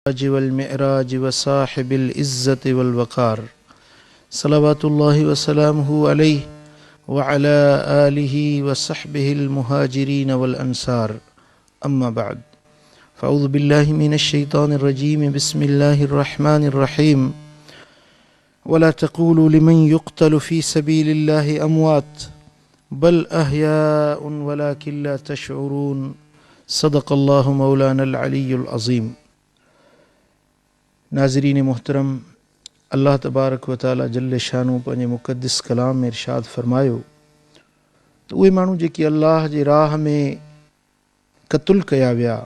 والمعراج وصاحب العزة والوقار صلوات الله وسلامه عليه وعلى آله وصحبه المهاجرين والأنصار أما بعد فأعوذ بالله من الشيطان الرجيم بسم الله الرحمن الرحيم ولا تقولوا لمن يقتل في سبيل الله أموات بل أحياء ولكن لا تشعرون صدق الله مولانا العلي العظيم ناظرين محترم الله تبارڪ و تعالي جل شانه پنهنجي مقدس ڪلام ۾ ارشاد فرمايو ته اهي ماڻهو جيڪي الله جي راهه ۾ قتل ڪيا ويا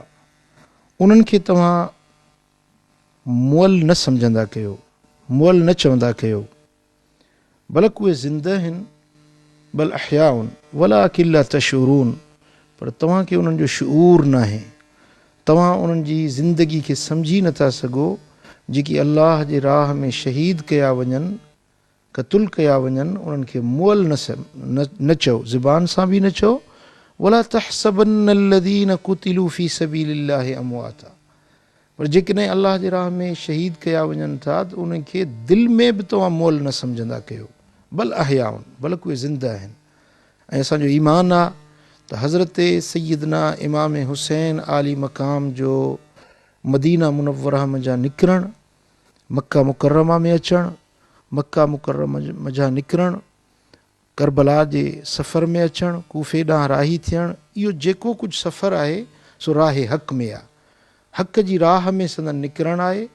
انهن کي توهان مئل نه سمجهندا ڪيو مئل نه چوندا ڪيو بلڪ اهي زنده آهن بل احياء ولڪن لا تشعرون پر توهان کي انهن جو شعور ناهي، توهان انهن جي زندگي کي سمجهي نٿا سگهو، جيڪي الله جي راهه ۾ شهيد ڪيا وڃن، قتل ڪيا وڃن، انهن کي مئل نه چئو، زبان سان به نه چئو، ولا تحسبن الذين قتلوا في سبيل الله امواتا پر جيڪڏهن الله جي راهه ۾ شهيد ڪيا وڃن ٿا ته انهن کي دل ۾ به توهان مئل نه سمجهندا ڪيو، بل احياء بلڪ اهي زنده آهن ۽ اسان جو ايمان آ ته حضرت سيدنا امام حسين عالي مقام جو مدينه منوره منجهان نڪرڻ، مڪه مڪرمه ۾ اچڻ، مڪه مڪرمه منجهان نڪرڻ، ڪربلا جي سفر ۾ اچڻ، ڪوفي ڏانهن راهي ٿيڻ، اهو جيڪو ڪجهه سفر آهي سو راهه حق ۾ آ. حق جي راهه ۾ سندن نڪرڻ آهي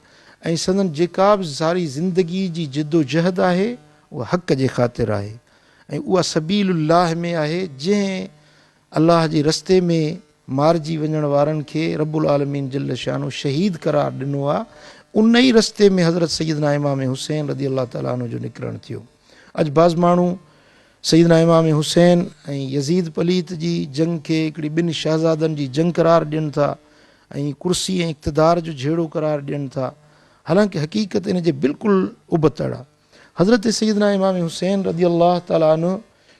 ۽ سندن جيڪا به ساري زندگي جي جدوجهد آهي اها حق جي خاطر آهي ۽ اها سبيل الله ۾ آهي جنهن الله جي رستي ۾ مارجي وڃڻ وارن کي رب العالمين جل شانه شهيد قرار ڏنو آ ان ئي رستي ۾ حضرت سيدنا امام حسين رضي الله تعالٰي عنه جو نڪرڻ ٿيو. اڄ بعض ماڻهو سيدنا امام حسين ۽ يزيد پليت جي جنگ کي هڪڙي ٻن شهزادن جي جنگ قرار ڏين ٿا ۽ ڪرسي ۽ اقتدار جو جهيڙو قرار ڏين ٿا حالانڪه حقيقت ان جي بلڪل ابتڙ آ. حضرت سيدنا امام حسين رضي الله تعالٰي عنه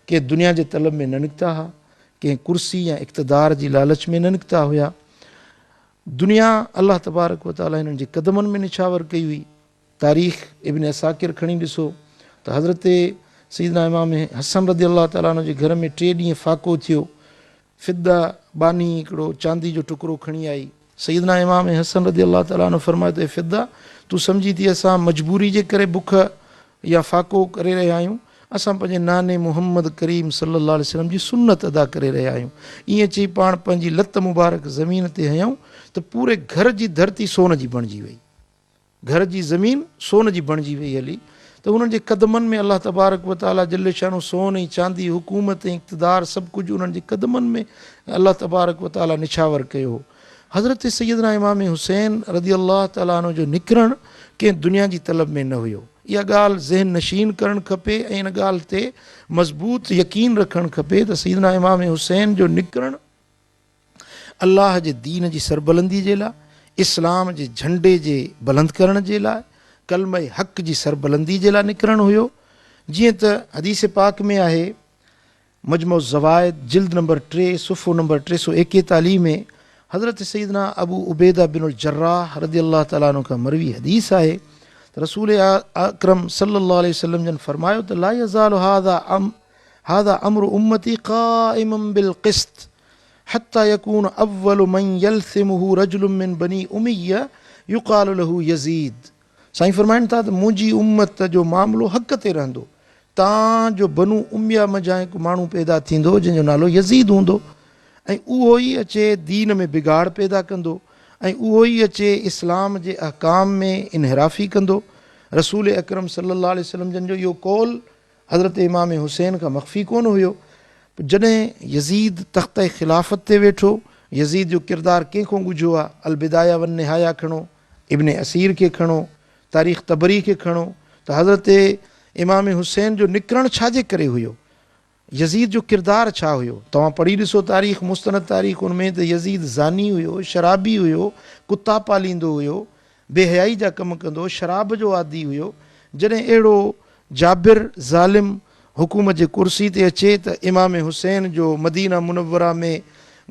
ڪنهن دنيا جي طلب ۾ نه نڪتا ها، ڪنهن ڪرسي يا اقتدار جي لالچ ۾ نه نڪتا هيا. دنيا الله تبارڪ وتعالٰي هنن جي قدمن ۾ نڇاور ڪئي هئي. تاريخ ابن عساڪر کڻي ڏسو ته حضرت سيدنا امام حسن رضي الله تعالٰي عنه جي گهر ۾ ٽي ڏينهن فاقو ٿيو. فضه ٻانهي هڪڙو چاندي جو ٽڪرو کڻي آئي. سيدنا امام حسن رضي الله تعالٰي عنه فرمايو ته اي فضه! تون سمجهين ٿي اسان مجبوري جي ڪري بک يا فاقو ڪري رهيا آهيون، اسان پنهنجي ناني محمد ڪريم صلي الله عليه وسلم جي سنت ادا ڪري رهيا آهيون. ائين چئي پاڻ پنهنجي لت مبارڪ زمين تي هنيائون ته پوري گهر جي ڌرتي سون جي بڻجي وئي. گهر جي زمين سون جي بڻجي وئي هلي ته انهن جي قدمن ۾ الله تبارڪ و تعاليٰ جل شانه سون ۽ چاندي، حڪومت ۽ اقتدار سڀ ڪجهه انهن جي قدمن ۾ الله تبارڪ و تعاليٰ نڇاور ڪيو هو. حضرت سيدنا امام حسين رضي الله تعاليٰ عنه جو نڪرڻ ڪنهن دنيا جي طلب ۾ نه هيو. اها ڳالهه ذهن نشين ڪرڻ کپي ۽ ان ڳالهه تي مضبوط يقين رکڻ کپي ته سيدنا امام حسين جو نڪرڻ الله جي دين جي سربلندي جي لاء، اسلام جي جهنڊي جي بلند ڪرڻ جي لاء، ڪلمه حق جي سربلندي جي لاء نڪرڻ هيو. جيئن ته حديث پاڪ ۾ آهي، مجمع الزوائد جلد نمبر ٽي صفحو نمبر 341 ۾ حضرت سيدنا ابو عبيده بن الجراح رضي الله تعالٰي عنه کان مروي حديث آهي ته رسول اڪرم صلي الله عليه وسلم جن فرمايو ته لا يزال هذا هذا امر امتي قائما بالقسط حتي يڪون اول من يلثمه رجل من بني اميه يقال له يزيد سائين فرمائن ٿا ته منهنجي امت جو معاملو حق تي رهندو تان جو بنو اميه منجهان هڪ ماڻهو پيدا ٿيندو جنهن جو نالو يزيد هوندو ۽ اهو ئي اچي دين ۾ بگاڙ پيدا ڪندو ۽ اهو ئي اچي اسلام جي احڪام ۾ انحرافي ڪندو رسول اڪرم صلي الله عليه وسلم جن جو اهو قول حضرت امام حسين کان مخفي ڪونه هيو. جڏهن يزيد تخت خلافت تي ويٺو، يزيد جو ڪردار ڪنهن کان ڳجهو آ، البدايه والنهايه کڻو، ابن اثير کي کڻو، تاريخ طبري کي کڻو ته حضرت امام حسين جو نڪرڻ ڇا جي ڪري هيو؟ يزيد جو ڪردار ڇا هيو؟ توهان پڙهي ڏسو تاريخ، مستند تاريخ ان ۾ ته يزيد زاني هيو، شرابي هيو، ڪتا پاليندو هيو، بي حيائي جا ڪم ڪندو هو، شراب جو عادي هيو، جڏهن اهڙو جابر ظالم حڪومت جي ڪرسي تي اچي ته امام حسين جو مدينه منوره ۾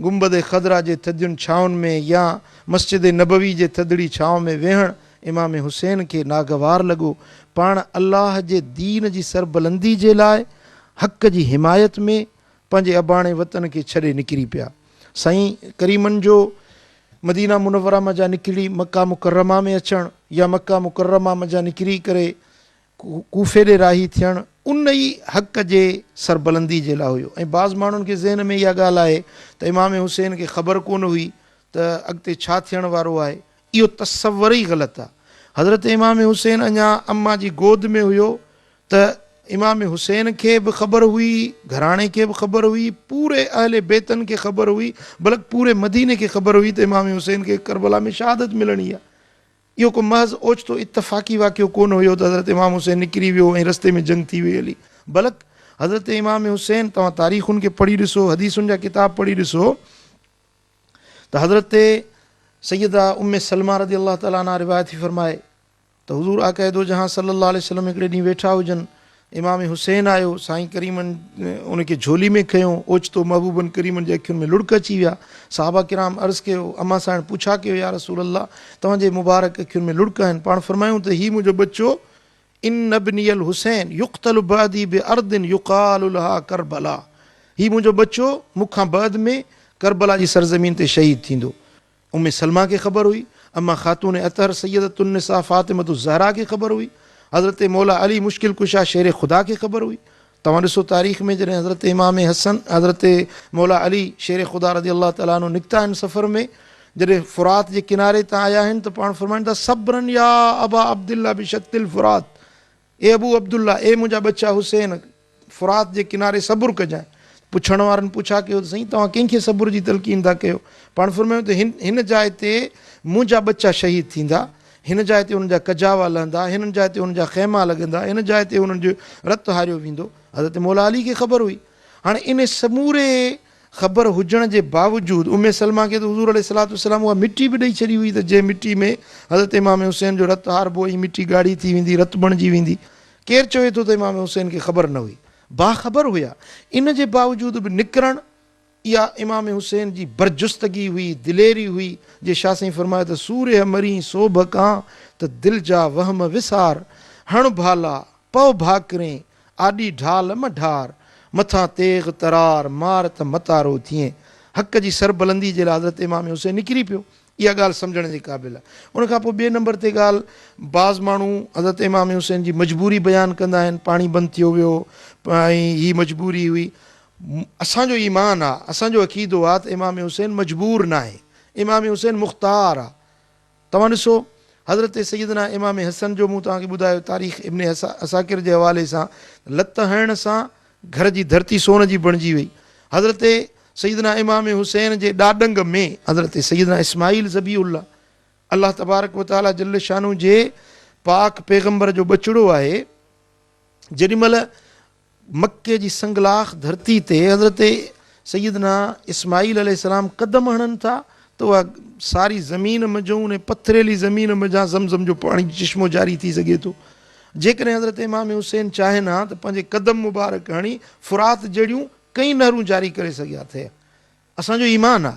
گنبد خضرا جي ٿڌين ڇانون ۾ يا مسجد نبوي جي ٿڌڙي ڇانو ۾ ويهڻ امام حسين کي ناگوار لڳو. پاڻ الله جي دين جي سربلندي جي لاء حق جي حمايت ۾ پنهنجي اباڻي وطن کي ڇڏي نڪري پيا. سائين ڪريمن جو مدينه منوره منجهان نڪري مڪه مڪرمه ۾ اچڻ يا مڪه مڪرمه منجهان نڪري ڪري ڪوفي ڏي راهي ٿيڻ ان ئي حق جي سربلندي جي لاء هيو ۽ بعض ماڻهن کي ذهن ۾ اها ڳالهه آهي ته امام حسين کي خبر ڪونه هئي ته اڳتي ڇا ٿيڻ وارو آهي اهو تصور ئي غلط آهي حضرت امام حسين اڃا اما جي گود ۾ هيو ته امام حسين کي به خبر هئي، گهراڻي کي به خبر هئي، پوري اهل بيتن کي خبر هئي، بلڪ پوري مديني کي خبر هئي ته امام حسين کي ڪربلا ۾ شهادت ملڻي آهي. اهو ڪو محض اوچتو اتفاقي واقعو ڪونه هيو ته حضرت امام حسين نڪري ويو ۽ رستي ۾ جنگ ٿي وئي هلي، بلڪ حضرت امام حسين توهان تاريخن کي پڙهي ڏسو، حديثن جا ڪتاب پڙهي ڏسو ته حضرت سيده ام سلمه رضي الله تعالٰي عنها روايت ٿي فرمائي ته حضور آقاء دو جهان صلّي الله عليه وسلّم هڪڙي ڏينهن ويٺا هجن، امام حسين آيو، سائين ڪريمن ان کي جهولي ۾ کنيو، اوچتو محبوبن ڪريمن جي اکين ۾ لڙڪ اچي ويا، صحابه ڪرام عرض ڪيو، امان سائڻ پڇا ڪيو يا رسول الله توهان جي مبارڪ اکين ۾ لڙڪ آهن، پاڻ فرمايائون ته هي منهنجو ٻچو ان ابني الحسين يقتل بعدي بارض يقال لها ڪربلا هي منهنجو ٻچو مون کان بعد ۾ ڪربلا جي سرزمين تي شهيد ٿيندو. ام سلمه کي خبر هئي، اما خاتون اطهر سيدة النساء فاطمة الزهراء کي خبر هئي، حضرت مولا علي مشڪل ڪشا شير خدا کي خبر هئي. توهان ڏسو تاريخ ۾ جڏهن حضرت امام حسن حضرت مولا علي شير خدا رضي الله تعالٰي عنه نڪتا آهن سفر ۾ جڏهن فرات جي ڪناري تان آيا آهن ته پاڻ فرمائن ٿا صبرا يا ابا عبدالله بشط الفرات اي ابو عبدالله، اي منهنجا ٻچا حسين، فرات جي ڪناري صبر ڪجانء. پڇڻ وارن پڇا ڪيو ته سائين توهان ڪنهن کي صبر جي تلقين ٿا ڪيو؟ پاڻ فرمايو ته هن جاء تي منهنجا ٻچا شهيد ٿيندا، هن جاء تي انهن جا ڪجاوا لهندا، هن جاء تي انهن جا خيما لڳندا، هن جاء تي انهن جو رت هاريو ويندو. حضرت مولا علي کي خبر هئي. هاڻي ان سموري خبر هجڻ جي باوجود ام سلمه کي ته حضور عليه الصلوة والسلام اها مٽي به ڏئي ڇڏي هئي ته جنهن مٽي ۾ حضرت امام حسين جو رت هاربو ۽ مٽي ڳاڙهي ٿي ويندي، رت بڻجي ويندي. ڪير چوي ٿو ته امام حسين کي خبر نه هئي؟ باخبر هيا. ان جي باوجود به نڪرڻ اها امام حسين جي برجستگي هئي، دليري هئي، جي شاهه سائين فرمايو ته سورهيه مرين سوڀ ڪان ته دل جا وهم وسار، هڻ ڀالا، پؤ ڀاڪرين، آڏي ڍال م ڍار، مٿان تيغ ترار، مار ته متارو ٿئين. حق جي سربلندي جي لاء حضرت امام حسين نڪري پيو. اها ڳالهه سمجهڻ جي قابل آهي. ان کان پوء ٻئي نمبر تي ڳالهه بعض ماڻهو حضرت امام حسين جي مجبوري بيان ڪندا آهن، پاڻي بند ٿيو ويو ۽ هي مجبوري هئي. اسان جو ايمان آهي، اسان جو عقيدو آهي ته امام حسين مجبور ناهي، امام حسين مختار آهي. توهان ڏسو حضرت سيدنا امام حسن جو مون توهان کي ٻڌايو تاريخ ابن عساڪر جي حوالي سان لت هڻڻ سان گهر جي ڌرتي سون جي بڻجي وئي. حضرت سيدنا امام حسين جي ڏاڏنگ ۾ حضرت سيدنا اسماعيل ذبيح الله الله تبارڪ و تعالي جل شانه جي پاڪ پيغمبر جو ٻچڙو آهي جيڏي مهل مڪي جي سنگلاخ ڌرتي تي حضرت سيدنا اسماعيل عليه السلام قدم هڻن ٿا ته اها ساري زمين منجهون انهي پٿريلي زمين منجهان زمزم جو پاڻي چشمو جاري ٿي سگهي ٿو. جيڪڏهن حضرت امام حسين چاهين ها ته پنهنجي قدم مبارڪ هڻي فرات جهڙيون ڪئين نهرون جاري ڪري سگهيا ٿي. اسان جو ايمان آ.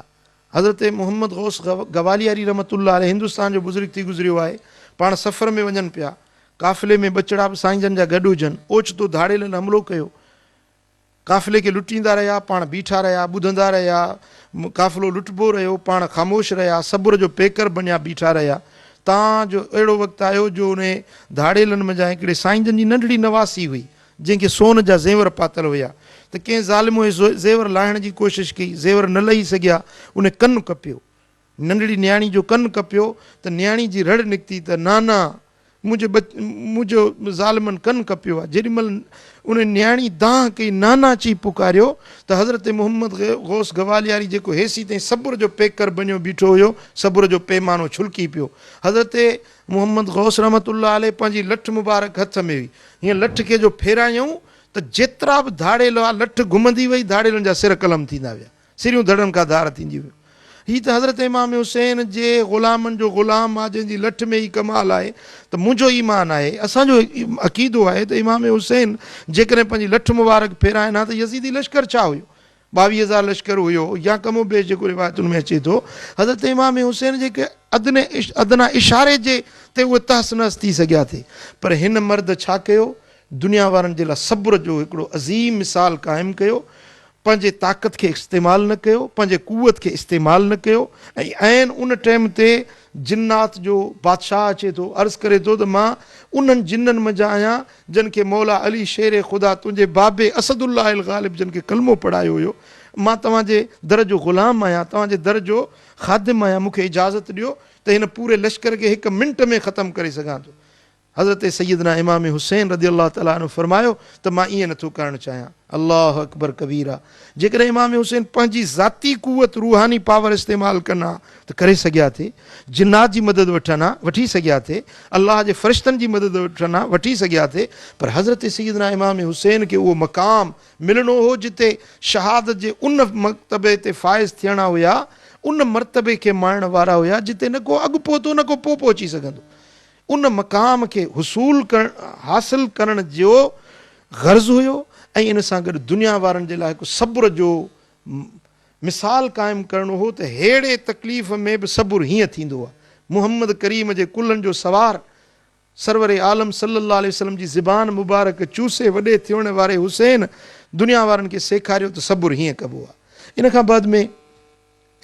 حضرت محمد غوث گوالياري رحمة الله عليه هندستان جو بزرگ ٿي گذريو آهي. پاڻ سفر ۾ وڃن پيا. قافلي ۾ ٻچڙا به سائين جن جا گڏ هجن. اوچتو ڌاڙيلن حملو ڪيو. قافلي کي لٽيندا رهيا، پاڻ بيٺا رهيا، ٻڌندا رهيا. قافلو لٽبو رهيو، پاڻ خاموش رهيا، صبر جو پيڪر بنيا بيٺا رهيا. تان جو اهڙو وقت آيو جو انهي ڌاڙيلن منجهان هڪڙي سائين جن جي ننڍڙي نواسي هئي. جنهن کي سون جا زيور پاتل هيا ته ڪنهن ظالم اهي زيور لاهڻ جي ڪوشش ڪئي، زيور نه لهي سگهيا، ان ڪن ڪپيو. ننڍڙي نياڻي جو ڪن ڪپيو ته نياڻي جي رڙ نڪتي ته نانا! منهنجي منهنجو ظالمن ڪن ڪپيو آهي. جيڏي مهل ان نياڻي دانهن ڪئي نانا چئي پڪاريو ته حضرت محمد غوث گوالياري جيڪو هيسيتائين صبر جو پيڪر بنيو بيٺو هيو، صبر جو پيمانو ڇلڪي پيو. حضرت محمد غوث رحمة الله عليه پنهنجي لٺ مبارڪ هٿ ۾ هئي. هيئن لٺ کي جو ڦيرايائون ته جيترا به ڌاڙيل هئا، لٺ گهمندي وئي، ڌاڙيلن جا سر قلم ٿيندا ويا. سريون ڌڙن کان ڌار ٿينديون ويون. هي ته حضرت امام حسين جي غلامن جو غلام آ، جنهن جي لٺ ۾ ئي ڪمال آهي ته منهنجو ايمان آهي، اسان جو عقيدو آهي ته امام حسين جيڪڏهن پنهنجي لٺ مبارڪ ڦيرائن ها ته يزيدي لشڪر ڇا هيو؟ 22 هزار لشڪر هيو يا ڪم و بيش جيڪو روايتن ۾ اچي ٿو، حضرت امام حسين جي هڪ ادنيٰ اشاري جي تي اهي تهس نهس ٿي سگهيا ٿي، پر هن مرد ڇا ڪيو؟ دنيا وارن جي لاء صبر جو هڪڙو عظيم مثال قائم ڪيو، پنهنجي طاقت کي استعمال نه ڪيو، پنهنجي قوت کي استعمال نه ڪيو ۽ عين ان ٽيم تي جنات جو بادشاهه اچي ٿو، عرض ڪري ٿو ته مان انهن جنن منجهان آهيان جن کي مولا علي شير خدا تنهنجي بابي اسد الله الغالب جن کي ڪلمو پڙهايو هيو، مان توهان جي در جو غلام آهيان، توهان جي در جو خادم آهيان، مون کي اجازت ڏيو ته هن پوري لشڪر کي هڪ منٽ ۾ ختم ڪري سگهان ٿو. حضرت سيدنا امام حسين رضي الله تعالٰي عنه فرمايو ته مان ائين نٿو ڪرڻ چاهيان. الله اڪبر ڪبيرا جيڪڏهن امام حسين پنهنجي ذاتي قوت روحاني پاور استعمال ڪن ها ته ڪري سگهيا ٿي، جنات جي مدد وٺن ها وٺي سگهيا ٿي، الله جي فرشتن جي مدد وٺن ها وٺي سگهيا ٿي، پر حضرت سيدنا امام حسين کي اهو مقام ملڻو هو جتي شهادت جي ان مرتبي تي فائز ٿيڻا هيا، ان مرتبي کي ماڻڻ وارا هيا جتي نه ڪو اڳ پهتو نه ڪو پوء پهچي سگهندو. ان مقام کي حصول ڪرڻ، حاصل ڪرڻ، جو غرض هيو ۽ ان سان گڏ دنيا وارن جي لاء هڪ صبر جو مثال قائم ڪرڻو هو ته ههڙي تڪليف ۾ به صبر هيئن ٿيندو آهي. محمد ڪريم جي ڪلهن جو سوار سرور عالم صلي الله عليه وسلم جي زبان مبارڪ چوسي وڏي ٿيڻ واري حسين دنيا وارن کي سيکاريو ته صبر هيئن ڪبو آهي. ان کان بعد ۾.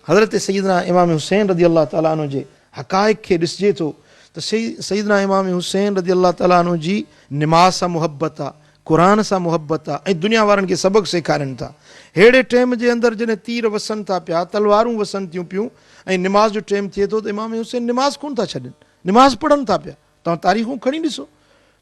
حضرت سيدنا امام حسين رضي الله تعالٰي عنه جي حقائق کي ڏسجي ٿو ته سيدنا امام حسين رضي الله تعالٰي عنه جي نماز سان محبت آ، قرآن سان محبت آ ۽ دنيا وارن کي سبق سيکارين ٿا. ههڙي ٽيم جي اندر جڏهن تير وسن ٿا پيا، تلوارون وسن ٿيون پيون ۽ نماز جو ٽيم ٿئي ٿو ته امام حسين نماز ڪونه ٿا ڇڏين، نماز پڙهن ٿا پيا. توهان تاريخون کڻي ڏسو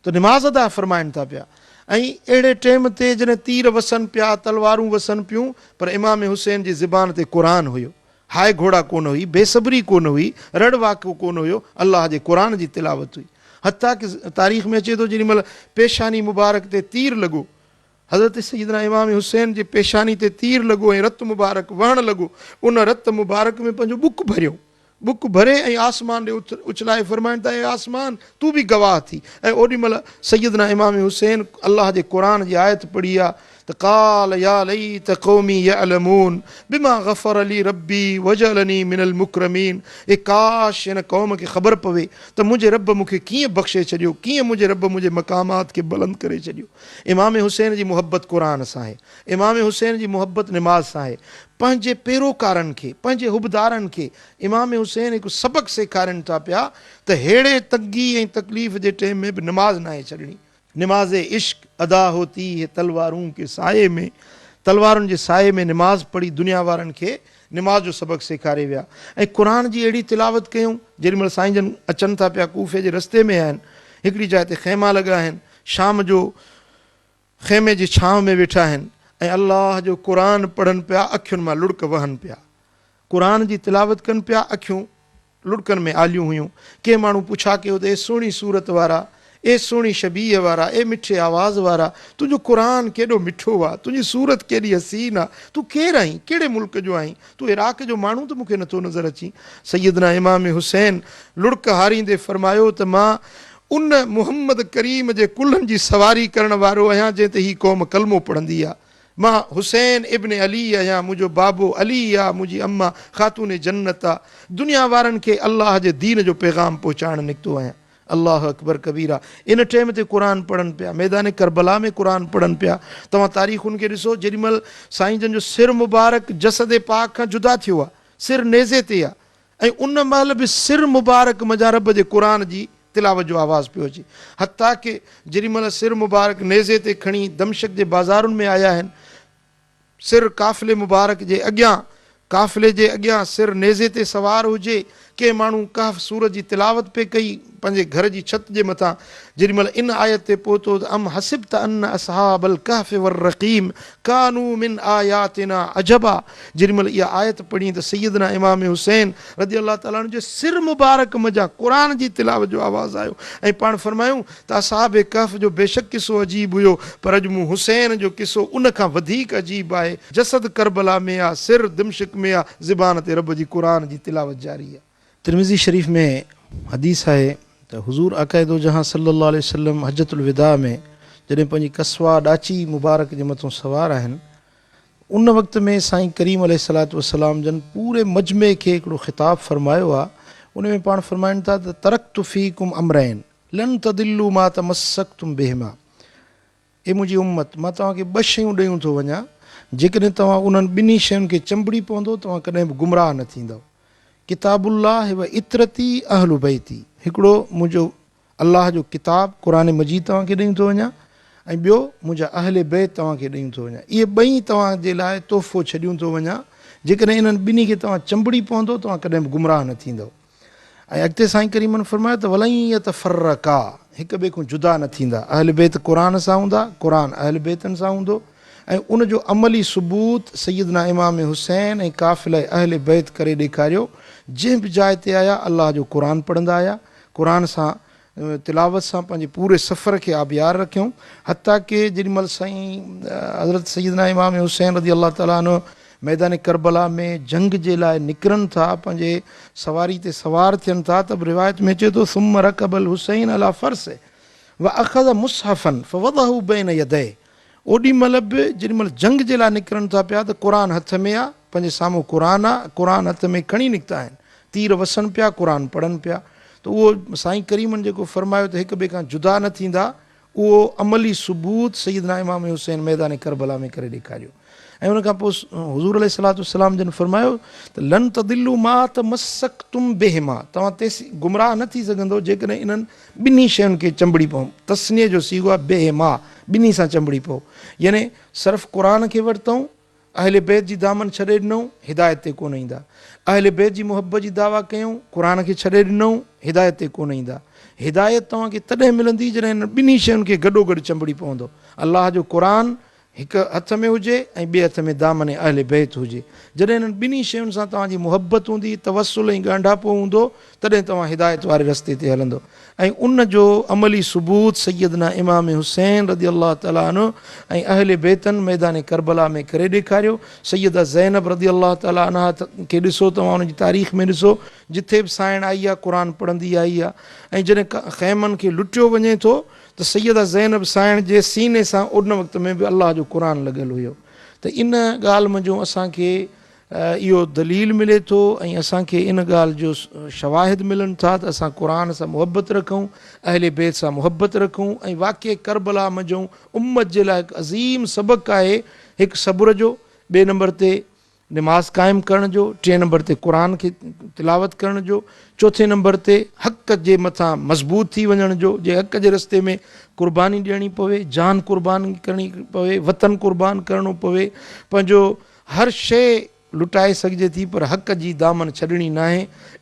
ته نماز ادا فرمائن ٿا پيا ۽ اهڙي ٽيم تي جڏهن تير وسن پيا، تلوارون وسن پيون پر امام حسين جي زبان تي قرآن هيو. هاء گهوڙا ڪونه هئي، بي صبري ڪونه هئي، رڙ واڪو ڪونه هيو، الله جي قرآن جي تلاوت هئي. حتيٰ ڪه تاريخ ۾ اچي ٿو جيڏي مهل پيشاني مبارڪ تي تير لڳو، حضرت سيدنا امام حسين جي پيشاني تي تير لڳو ۽ رت مبارڪ وهڻ لڳو، ان رت مبارڪ ۾ پنهنجو ٻڪ ڀريو. ٻڪ ڀري ۽ آسمان ڏي اڇلائي فرمائن ٿا، اي آسمان! تون به گواهه ٿي. ۽ اوڏي مهل سيدنا امام حسين الله جي قرآن جي آيت پڙهي آ ته قال يا ليت قومي يعلمون بما غفر لي ربي وجعلني من المڪرمين اي ڪاش هن قوم کي خبر پوي ته منهنجي رب مون کي ڪيئن بخشي ڇڏيو، ڪيئن منهنجي رب منهنجي مقامات کي بلند ڪري ڇڏيو. امام حسين جي محبت قرآن سان آهي. امام حسين جي محبت نماز سان آهي. پنهنجي پيروڪارن کي، پنهنجي حبدارن کي امام حسين هڪ سبق سيکارين ٿا پيا ته ههڙي تنگي ۽ تڪليف جي ٽيم ۾ به نماز ناهي ڇڏڻي. نماز عشق ادا هوتي هي تلوارون ڪي سايي ۾ تلوارن جي سايي ۾ نماز پڙهي دنيا وارن کي نماز جو سبق سيکاري ويا ۽ قرآن جي اهڙي تلاوت ڪيائون جيڏي مهل سائين جن اچن ٿا پيا ڪوفي جي رستي ۾ آهن هڪڙي جاء تي خيما لڳا آهن شام جو خيمي جي ڇانو ۾ ويٺا آهن ۽ الله جو قرآن پڙهن پيا اکين مان لڙڪ وهن پيا. قرآن جي تلاوت ڪن پيا اکيون لڙڪن ۾ آليون هيون. ڪنهن ماڻهو پڇا ڪيو ته اي سهڻي صورت وارا، اي سهڻي شبيهه وارا، اي مٺي آواز وارا، تنهنجو قرآن ڪيڏو مٺو آ، تنهنجي صورت ڪيڏي حسين آ، تون ڪير آهين، ڪهڙي ملڪ جو آهين، تون عراق جو ماڻهو ته مون کي نٿو نظر اچين. سيدنا امام حسين لڙڪ هاريندي فرمايو ته مان ان محمد ڪريم جي ڪلهن جي سواري ڪرڻ وارو آهيان جنهن تي هي قوم ڪلمو پڙهندي آ. مان حسين ابن علي آهيان، منهنجو بابو علي آ، منهنجي اما خاتون جنت آ. دنيا وارن کي الله جي دين جو پيغام پهچائڻ نڪتو آهيان. الله اڪبر ڪبيرا. ان ٽيم تي قرآن پڙهن پيا، ميدان ڪربلا ۾ قرآن پڙهن پيا. توهان تاريخن کي ڏسو، جيڏي مهل سائين جن جو سر مبارڪ جسد پاڪ کان جدا ٿيو آ، سر نيزي تي آ، ۽ ان مهل به سر مبارڪ منجهان رب جي قرآن جي تلاوت جو آواز پيو اچي. حتيٰ ڪه جيڏي مهل سر مبارڪ نيزي تي کڻي دمشق جي بازارن ۾ آيا آهن، سر قافلي مبارڪ جي اڳيان، قافلي جي اڳيان سر نيزي تي سوار هجي، ڪنهن ماڻهو ڪهف سورت جي تلاوت پئي ڪئي پنهنجي گهر جي ڇت جي مٿان، جيڏي مهل ان آيت تي پهتو ته ام حسبت ان اصحاب الڪهف والرقيم ڪانوا من آياتنا عجبا جيڏي مهل اها آيت پڙهي ته سيدنا امام حسين رضي الله تعالٰي عنه جي سر مبارڪ منجهان قرآن جي تلاوت جو آواز آيو ۽ پاڻ فرمايائون ته اصحاب ڪهف جو بيشڪ قصو عجيب هيو پر اڄ مون حسين جو قصو ان کان وڌيڪ عجيب آهي جسد ڪربلا ۾ آ سر دمشق ۾ آ زبان تي رب جي قرآن جي تلاوت جاري آ. ترمذي شريف ۾ حديث آهي ته حضور آقاء دو جهان صلي الله عليه وسلم حجة الوداع ۾ جڏهن پنهنجي قصويٰ ڏاچي مبارڪ جي مٿون سوار آهن. ان وقت ۾ سائين ڪريم عليه الصلوة والسلام جن پوري مجمعي کي هڪڙو خطاب فرمايو آ، ان ۾ پاڻ فرمائن ٿا ته ترڪت فيڪم امرين لن تضلوا ما تمسڪتم بهما، اي منهنجي امت! مان توهان کي ٻه شيون ڏيون ٿو وڃان، جيڪڏهن توهان انهن ٻنهي شين کي چنبڙي پوندو توهان ڪڏهن به گمراهه نه ٿيندؤ، ڪتاب الله و عترتي اهل بيتي، هڪڙو منهنجو الله جو ڪتاب قرآن مجيد توهان کي ڏيون ٿو وڃان ۽ ٻيو منهنجا اهل بيت توهان کي ڏيون ٿو وڃان. اهي ٻئي توهان جي لاء تحفو ڇڏيون ٿو وڃان، جيڪڏهن انهن ٻنهي کي توهان چنبڙي پوندو توهان ڪڏهن به گمراهه نه ٿيندؤ. ۽ اڳتي سائين ڪريمن فرمايو ته ولن يتفرقا هڪ ٻئي کان جدا نه ٿيندا. اهل بيت قرآن سان هوندا، قرآن اهل بيتن سان هوندو ۽ ان جو عملي ثبوت سيدنا امام حسين ۽ قافله اهل بيت ڪري ڏيکاريو. جنهن به جاء تي آيا الله جو قرآن پڙهندا آيا. قرآن سان تلاوت سان پنهنجي پوري سفر کي آبيار رکيائون حتيٰ ڪه جيڏي مهل سائين حضرت سيدنا امام حسين رضي الله تعالٰي عنه ميدان ڪربلا ۾ جنگ جي لاء نڪرن ٿا پنهنجي سواري تي سوار ٿين ٿا ته به روايت ۾ اچي ٿو ثم رڪب الحسين علي فرسه واخذ مصحفا فوضعه بين يديه اوڏي مهل به جيڏي مهل جنگ جي لاء نڪرن ٿا پيا ته قرآن هٿ ۾ آ، پنهنجي سامهون قرآن آ، قرآن هٿ ۾ کڻي نڪتا آهن، تير وسن پيا، قرآن پڙهن پيا ته اهو سائين ڪريمن جيڪو فرمايو ته هڪ ٻئي کان جدا نه ٿيندا، اهو عملي ثبوت سيدنا امام حسين ميدان ڪربلا ۾ ڪري ڏيکاريو ۽ ان کان پوء حضور عليه الصلوة والسلام جن فرمايو ته لن تضلوا ما تمسڪتم بهما توهان تيسين گمراهه نه ٿي سگهندو جيڪڏهن انهن ٻنهي شين کي چنبڙي پئو، تثنيه جو صيغو آهي بهما، ٻنهي سان چنبڙي پئو، يعني صرف قرآن کي ورتئون، اهل بيت جي دامن ڇڏي ڏنئون، هدايت تي ڪونه ايندا. اهل بيت جي محبت جي دعويٰ ڪيائون، قرآن کي ڇڏي ڏنئون، هدايت تي ڪونه ايندا. هدايت توهان کي تڏهن ملندي جڏهن انهن ٻنهي شين کي گڏوگڏ چنبڙي پوندو، الله جو قرآن هڪ هٿ ۾ هجي ۽ ٻئي هٿ ۾ دامن اهل بيت هجي. جڏهن انهن ٻنهي شين سان توهان جي محبت هوندي، توسل ۽ ڳانڍاپو هوندو، تڏهن توهان هدايت واري رستي تي هلندو ۽ ان جو عملي ثبوت سيدنا امام حسين رضي الله تعالٰي عنه ۽ اهل بيتن ميدان ڪربلا ۾ ڪري ڏيکاريو. سيده زينب رضي الله تعالٰي عنها کي ڏسو، توهان ان جي تاريخ ۾ ڏسو، جٿي به سائڻ آئي آهي، قرآن پڙهندي آئي آهي ۽ جڏهن خيمن کي لٽيو وڃي ٿو ته سيده زينب سائڻ جي سيني سان ان وقت ۾ به الله جو قرآن لڳل هيو ته ان ڳالهه منجهون اسان کي اهو دليل ملي ٿو ۽ اسان کي ان ڳالهه جو شواهد ملن ٿا ته اسان قرآن سان محبت رکون، اهل بيت سان محبت رکون ۽ واقعي ڪربلا منجهون امت جي لاء هڪ عظيم سبق آهي هڪ صبر جو، ٻئي نمبر تي نماز قائم ڪرڻ جو، ٽئين نمبر تي قرآن کي تلاوت ڪرڻ جو، چوٿين نمبر تي حق جي مٿان مضبوط ٿي وڃڻ جو، جي حق جي رستي ۾ قرباني ڏيڻي پوي، جان قربان ڪرڻي پوي، وطن قربان ڪرڻو پوي، پنهنجو هر شيء لٽائي سگهجي ٿي پر حق جي دامن ڇڏڻي ناهي،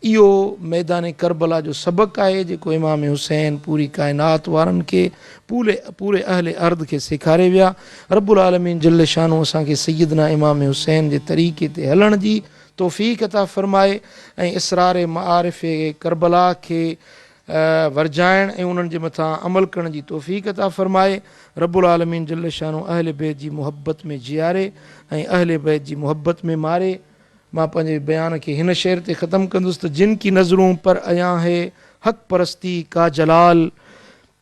اهو ميدان ڪربلا جو سبق آهي جيڪو امام حسين پوري ڪائنات وارن کي پوري پوري اهل ارض کي سيکاري ويا. رب العالمين جل شانه اسان کي سيدنا امام حسين جي طريقي تي هلڻ جي توفيق عطا فرمائي ۽ اسرار معارف ڪربلا کي ورجائڻ ۽ انهن جي مٿان عمل ڪرڻ جي توفيق عطا فرمائي. رب العالمين جل شانه اهل بيت جي محبت ۾ جياري ۽ اهل بيت جي محبت ۾ ماري. مان پنهنجي بيان کي هن شعر تي ختم ڪندس ته جن ڪي نظرون پر عيان هي حق پرستي ڪا جلال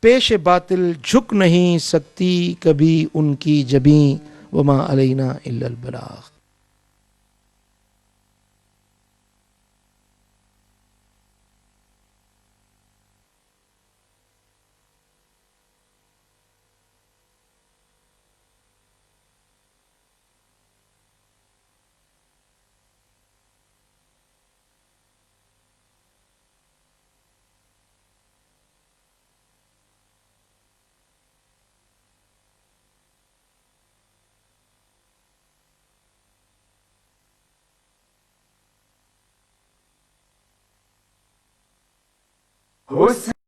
پيش باطل جھڪ نهين سڪتي ڪڀي ان ڪي جبين وما علينا الا البلاغ. حسين.